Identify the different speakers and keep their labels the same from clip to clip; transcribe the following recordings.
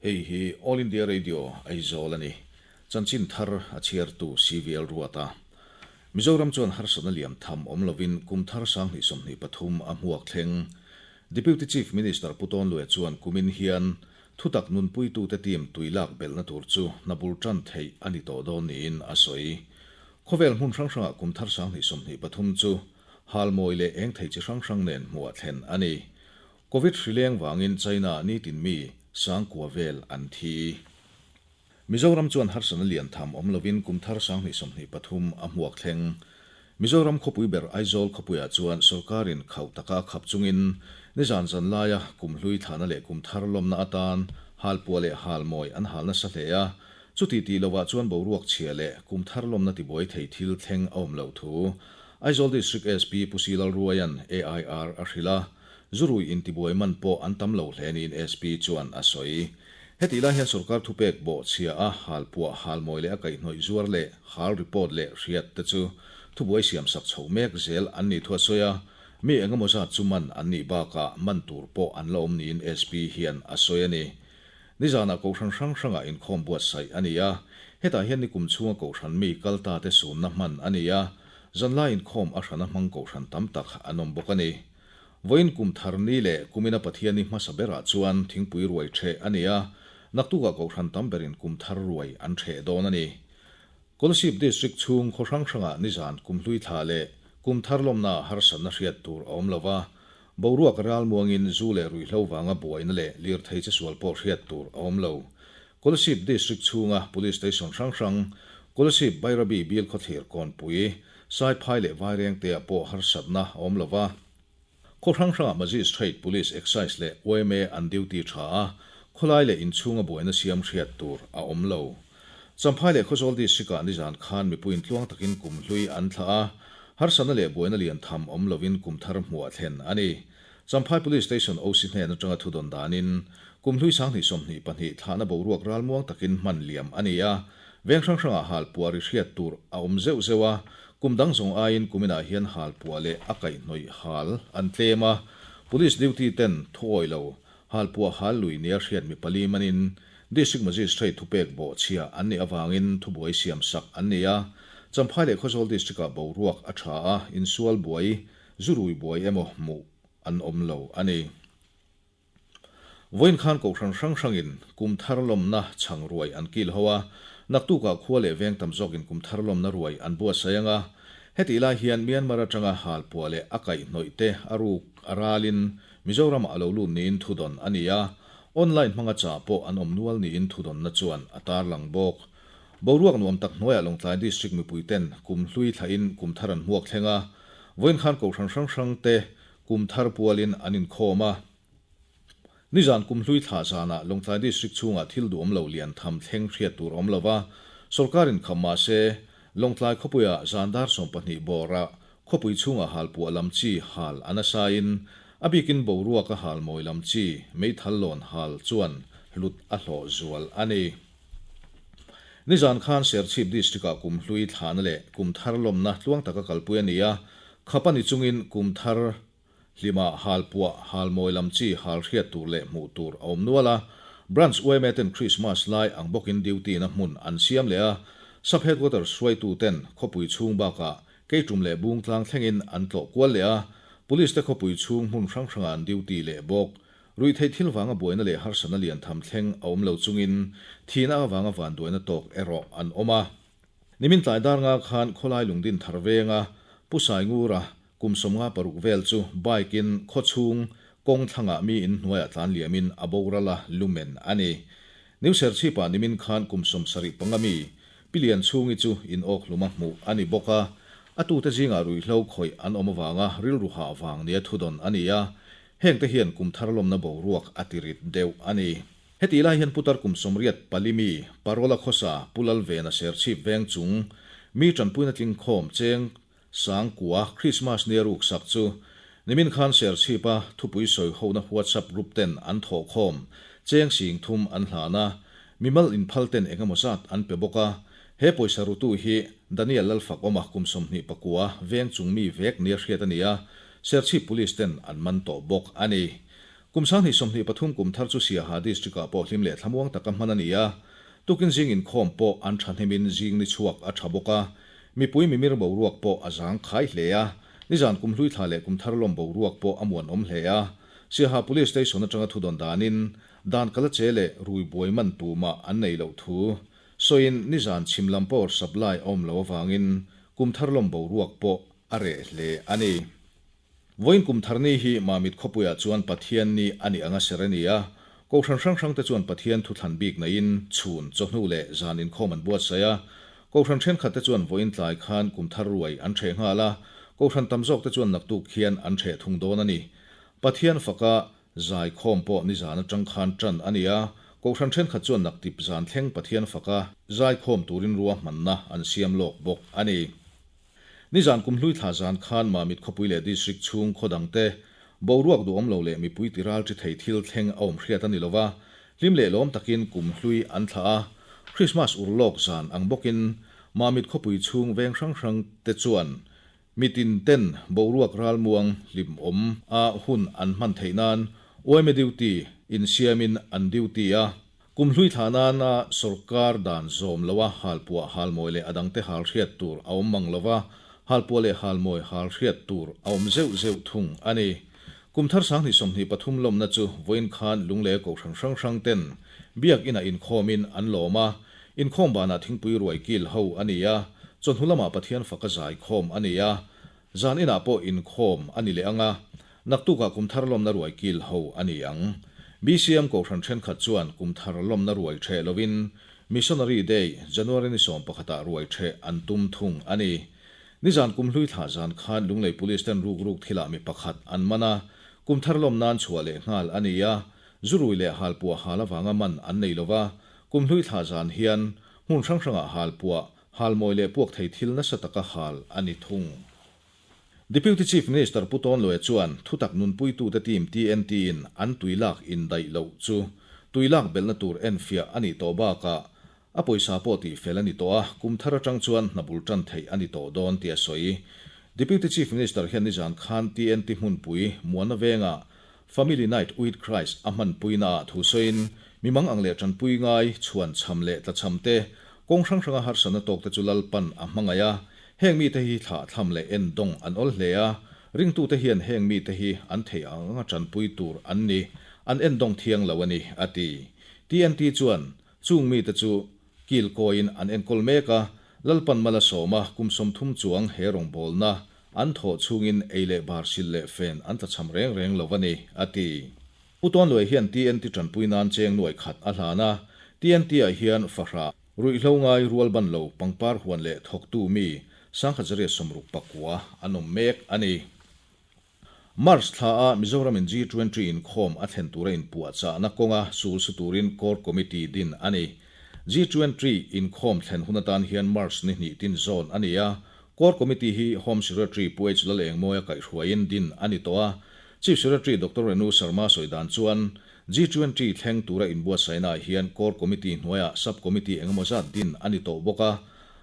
Speaker 1: Hei hi All India Radio, Aizawl a ni. Chanchin thar a chhiartu CVL Ruata. Mizoram chuan harsatna liam tham awm lovin kum thar 2023 a hmuak thleng. Deputy Chief Minister Pu Tawnluia chuan kumin hian thutak nunpuitute team tui lak belhna tur chu hna bul tan theih a ni tawh dawn niin a sawi. Khawvel hmun hrang hrangah kum thar 2023 chu halmawi leh eng thei chi hrang hrang nen hmuah thlen a ni. Covid hrileng vangin China nitin mi sangkua vel an thi. Mizoram chuan harsatna lian tham awm lovin kum thar 2023 a hmuak thleng. Mizoram khawpui ber Aizawl khawpuiah chuan sorkarin khauh taka khap chungin nizan zan laia kum hlui thlahna leh kum thar lawmna atan halpuah leh halmawi an hal nasa hle a. Chuti tih lovah chuan boruak chhia leh kum thar lawmna tibuai thei thil thleng a awm loh thu Aizawl District SP Pu Silalruaia'n AIR a hrilh a. Zurui intibuai man pawh an tam lo hle niin SP chuan a sawi. Hetih lai hian sorkar thupek bawhchhia a halpuah halmawi leh a kaihhnawih zuar leh hal report leh hriat te chu thubuai siamsak chho mek zel an nih thu a sawi a, mi engemaw zat chu man an nih bakah man tur pawh an la awm niin SP hian a sawi a ni. Nizanah kohhran hrang hrangah inkhawm buatsaih a ni a, hetah hian nikum chhunga kohhran mi kal ta te sunna hman a ni a, zanlai inkhawm a hrana hmang kohhran tam tak an awm bawk a ni. Vawiin kum thar ni leh kumina Pathian ni hmasa berah chuan thingpui ruai ṭheh a ni a, naktukah kohhran tam berin kum thar ruai an ṭheh dawn a ni. Kolasib District chhung khaw hrang hrangah nizan kum hlui thla leh kum thar lawmnaah harsatna hriat tur a awm lo va, boruak ral muangin zu leh ruihhlo vanga buaina leh lirthei che sual pawh hriat tur a awm lo. Kolasib District chhunga Police Station hrang hrang, Kolasib Bairabi Bial Khawthlir Kawnpui, Saiphai leh Vairengte-ah pawh harsatna a awm lo va. Khaw hrang hrangah Magistrate, Police, Excise leh yma an duty tha a, khawlai leh inchhunga buaina siam hriat tur a awm lo. Champhai leh Khawzawl District-ah nizan khan mipuiin tluang takin kum hlui an thlah a, harsatna leh buaina lian tham awm lovin kum thar hmuah thlen a ni. Champhai Police Station OC hnen atanga thudawn danin kum hlui 2022 thlahna boruak ralmuang takin hman liam a ni a, Veng hrang hrangah halpuah ri hriat tur a awm zeuh zeuh a, kum dang zawng aiin kuminah hian halpuah leh a kaihhnawih hal an tlem a, Police duty ten thuawi lo halpuah hal lui nia hriat mi pali manin District Magistrate thupek bawhchhia an nih avangin thubuai siam sak an ni a, Champhai leh Khawzawl District-ah boruak a tha a, insual buai, zurui buai emaw hmuh an awm lo a ni. Vawiin khan kohhran hrang hrangin kum thar lawmna chhang ruai an kil ho a, naktukah khua leh veng tam zawkin kum thar lawmna ruai an buatsaih ang a. Hetih lai hian Myanmar atanga halpuah leh a kaihhnawih te a ruk a ralin Mizoramah a lo lut niin thudawn a ni a, online hmanga chah pawh an awm nual niin thudawnna chuan a tarlang bawk. Boruak nuam tak hnuaiah Lawngtlai District mipuiten kum hlui thlahin kum thar an hmuak thleng a, vawiin khan kohhran hrang hrang te Kum thar pualin an inkhawm a. Nizan kum hlui thlah zanah Lawngtlai District chhungah thil duhawm lo lian tham thleng hriat tur awm lova, sawrkarin kham mah se, Lawngtlai khawpuia zan dar 20 bawrah khawpui chhungah halpuah lam chi hal a nasain, a bikin boruaka hal mawi lam chi meithal lawn hal chuan hlut a hlawh zual a ni. Nizan khan Serchhip District-ah kum hlui thlahna leh kum thar lawmna tluang taka kalpui a ni a, Khap a ni chungin kum thar hlima halpuah, halmawi lam chi hal hriat tur leh hmuh tur a awm nual a. Branch yma ten Christmas lai ang bawkin duty na hmun an siam leh a, Sub Headquarters hruaitu ten khawpui chhung bakah Keitum leh Bungtlang thlengin an tlawh kual leh a, Police te khawpui chhung hmun hrang hrangah an duty leh bawk. Ruihtheih thil vanga buaina leh harsatna lian tham thleng a awm lo chungin thihna avanga vanduaina tawk erawh an awm a. Nimin tlai dar nga khan khawlai lungdin thar venga Pu Saingura kum 56 vel chu bike in khaw chhung kawng thlangah mi in hnuaiah tlan liamin a boral a lumen a ni. New Serchhipah nimin khan kum 75 mi Pi Lianchhungi chu in awk hluma hmuh a ni bawk a, a tute zingah ruihhlo khawih an awm avanga rilru hah vang nia thudawn a ni a, hengte hian kum thar lawmna boruak a tirit deuh a ni. Hetih lai hian putar kum 84 mi, Parola khawsa Pu Lalvena Serchhip veng chung mi tanpuina tlingkhawm cheng sangkua Christmas nia ruksak chu nimin khan Serchhipa thupui sawi hona WhatsApp group ten an thawhkhawm cheng sing thum an hlan a, mimal inphal ten engemaw zat an pe bawk a. He pawisa rutu hi Daniel Lalfakawma kum 29 veng chung mi vek nia hriat a ni a, Serchhip Police ten an man tawh bawk a ni. Kum 2023 kum thar chu Siaha District-ah pawh hlim leh thlamuang taka hman a ni a. Tukin zing inkhawm pawh an thahnemin zing ni chhuak a tha bawk a. Mipui mimir boruak pawh a zang khai hle a. Nizan kum hlui thla leh kum thar lawm boruak pawh a muanawm hle a. Siaha Police Station atanga thudawn danin dan kala che leh rui buai man tumah an nei loh thu sawiin nizan chhim lam power supply a awm loh avangin kum thar lawm boruak pawh a reh hle a ni. Vawiin kum thar ni hi Mamit khawpuiah chuan Pathian ni a nih anga ser a ni a, Kohhran hrang hrangte chuan Pathian thuthlan bik neiin chhun, chawhnu leh zan inkhawm an buatsaih a. Kohhran thenkhatte chuan vawiin tlai khan kum thar ruai an ṭheh nghal a, Kohhran tam zawkte chuan naktuk khian an ṭheh thung dawn a ni. Pathian faka zaikhawm pawh nizan aṭang khan ṭan a ni a, Kohhran thenkhat chuan naktip zan thleng Pathian faka zaikhawm turin ruahmanna an siam lawk bawk a ni. Nizan kum hlui thla zan khan Mamit khawpui leh District chhung khaw dangte boruak duhawm lo leh mipui tiral chi thei thil thleng a awm hriat a ni lova, hlim leh lawm takin kum hlui an thlah a. Christmas urlawk zan ang bawkin Mamit khawpui chhung veng hrang hrang te chuan mitin ten boruak ralmuang hlimawm a hun an hman theih nan yma duty insiamin an duty a. Kum hlui thlah nana sorkar dan zawm loa halpuah halmawi leh a dangte hal hriat tur a awm mang lova, halpuah leh halmawi hal hriat tur a awm zeuh zeuh thung a ni. Kum thar 2023 lawmna chu vawiin khan Lunglei Kohhran hrang hrang ten Biak Inah inkhawmin an lawm a, inkhawm banah thingpui ruai kil ho a ni a, chawhnu lamah Pathian faka zaikhawm a ni a, zan inah pawh inkhawm a ni leh ang a, Naktukah kum thar lawmna ruai kil ho a ni ang. BCM Kohhran thenkhat chuan kum thar lawmna ruai ṭheh lovin Missionary Day, January ni 11 ah ruai ṭheh an tum thung a ni. Nizan kum hlui thlah zan khan Lunglei Police ten ruk ruk thilah mi pakhat an man a, kum thar lawm nan chhuah leh nghal a ni a, zu rui leh halpuah hal avanga man an nei lova, kum hlui thlah zan hian hmun hrang hrangah halpuah, halmawi leh puak thei thil nasa taka hal a ni thung. Deputy Chief Minister Pu Tawn Lue chuan thutak nunpuitute team TNT in an tuilak indaih loh chu tuilak belhna tur enfiah a nih tawh bakah a pawisa pawh tihfel a ni tawh a, kum thar atang chuan hna bul tan theih a ni tawh dawn tih a sawi. Deputy Chief Minister hian nizan khan TNT hmunpui Muana Vengah Family Night with Christ a hmanpuina ah thu sawiin mimang ang leh tanpui ngai chhuan cham leh tlachham te, kawng hrang hranga harsatna tawk te chu Lalpan a hmangaih a, heng mite hi thlah thlam leh en dawng an awl hle a, ringtute hian heng mite hi an theih ang anga tanpui tur an ni, an en dawng thiang lo a ni, a ti. TNT chuan chung mite chu kil kawiin an enkawl mek a, Lalpan mal a sawm a, kum 30 chuang he rawngbawlna an thawh chhungin ei leh bar sil leh fen an tlachham reng reng lo a ni, a ti. Pu Tawnluai hian TNT tanpui nan cheng nuai khat a hlan a, TNT-ah hian fahrah, ruihhlo ngai rual ban lo, pangpar huan leh thawktu mi 1969 an awm mek a ni. March thla a Mizoram in G20 inkhawm a thlen tura inpuahchahna kawnga sul su turin Core Committee din a ni. G20 inkhawm thlen hun atan hian March ni hnih tin zawn a ni a, Core Committee hi Home Secretary Pu H Lalengmawia kaihhruaiin din a ni tawh a, Chief Secretary Doctor Renu Sharma sawi dan chuan G20 thleng tura inbuatsaihnaah hian Core Committee hnuaiah Sub Committee engemaw zat din a ni tawh bawk a,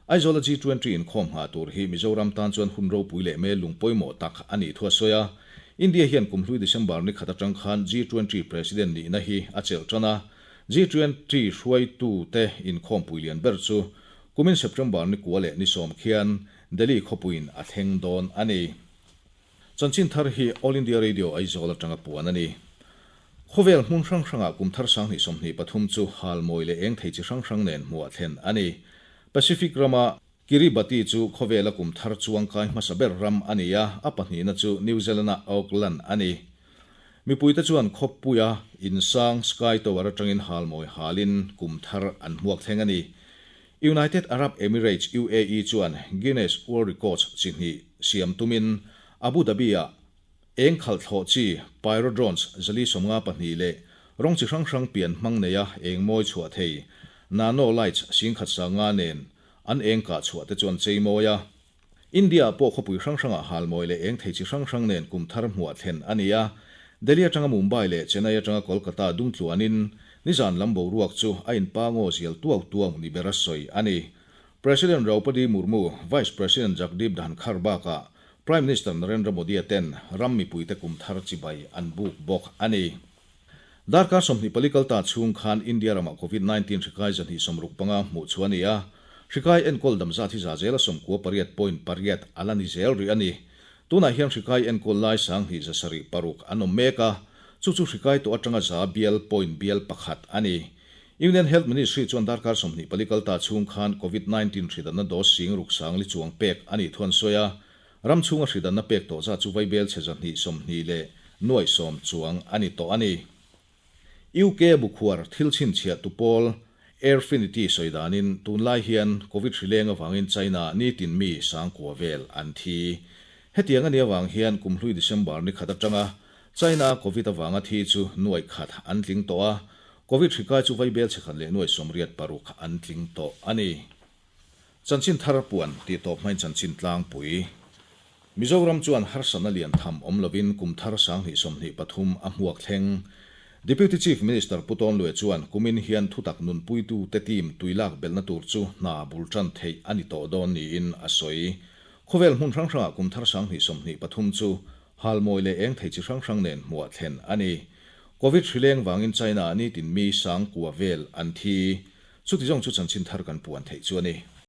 Speaker 1: Aizawla G20 inkhawm nghah tur hi Mizoram tan chuan hun ropui leh mel lung pawimawh tak a nih thu a sawi a. India hian kum hlui December ni khat atang khan G20 President nihna hi a chelh tan a. G20 hruaitute inkhawmpui lian ber chu kumin September ni kua leh ni 10 khian Delhi khawpuiin a thleng dawn a ni. Chanchin thar hi All India Radio Aizawl atanga puan a ni. Khawvel hmun hrang hrangah kum thar 2023 chu halmawi leh eng thei chi hrang hrang nen hmuah thlen a ni. Pacific rama Kiribati chu khawvela kum thar chuangkai hmasa ber ram a ni a, a pahnihna chu New Zealand-a Auckland a ni. Mipuite chuan khawppuia insang Sky Tower atangin halmawi halin kum thar an hmuak thleng a ni. United Arab Emirates, UAE, chuan Guinness World Records chi hnih siam tumin Abu Dhabi-ah eng khalh thlawh chi pyrodrones 452 leh rawng chi hrang hrang pian hmang neia eng mawi chhuah thei nano lights 10,500 nen an eng kah chhuah te chuan chei mawi a. India-ah pawh khawpui hrang hrangah halmawi leh eng thei chi hrang hrang nen kum thar hmuah thlen a ni a. Delhi atanga Mumbai leh Chennai atanga Kolkata dungtluanin nizan lam boruak chu a inpa ngaw zial tuau tuau ni bera sawi a ni. President Draupadi Murmu, Vice President Jagdeep Dhankhar bakah Prime Minister Narendra Modi-a ten ram mipuite kum thar chibai an buk bawk a ni. Darkar 24 kalta chhung khan India ramah Covid 19 hri kai 265 hmuh chhuah a ni a, hri kai enkawl dam zat hi za zela 98.8 a la ni zel rih a ni. Tunah hian hri kai enkawl lai 2706 an awm mek a, chu chu hri kai tawh atanga za bial point bial pakhat a ni. Union Health Ministry chuan darkar 24 kalta chhung khan Covid 19 hri danna dose sing ruk sang li chuang pek a nih thu an sawi a, Ram chhunga hri danna pek tawh zat chu vaibel chhe 220 leh nuaih sawm chuang a ni tawh a ni. UK bukhuar thil chhinchhiah tu pawl Airfinity sawi danin tunlai hian Covid hri leng avangin China nitin mi sangkua vel an thi. Hetiang a nih avang hian kumhlui December ni khat atanga China Covid avanga thi chu nuaih khat an tling tawh a, Covid hri kai chu vaibel chhe khat leh nuaih 86 an tling tawh a ni. Chanchin thar puan tih tawp hmain chanchin tlangpui. Mizoram chuan harsatna lian tham awm lovin kum thar 2023 a hmuak thleng. Deputy Chief Minister Pu Tawn Lue chuan kumin hian thutak nunpuitute team tuilak belhna tur chu hna bul tan theih a ni tawh dawn niin a sawi. Khawvel hmun hrang hrangah kum thar 2023 chu halmawi leh eng thei chi hrang hrang nen hmuah thlen a ni. Covid hrileng vangin China-ah nitin mi sang kua vel an thi. Chuti zawng chu chanchin thar kan puan theih chu a ni.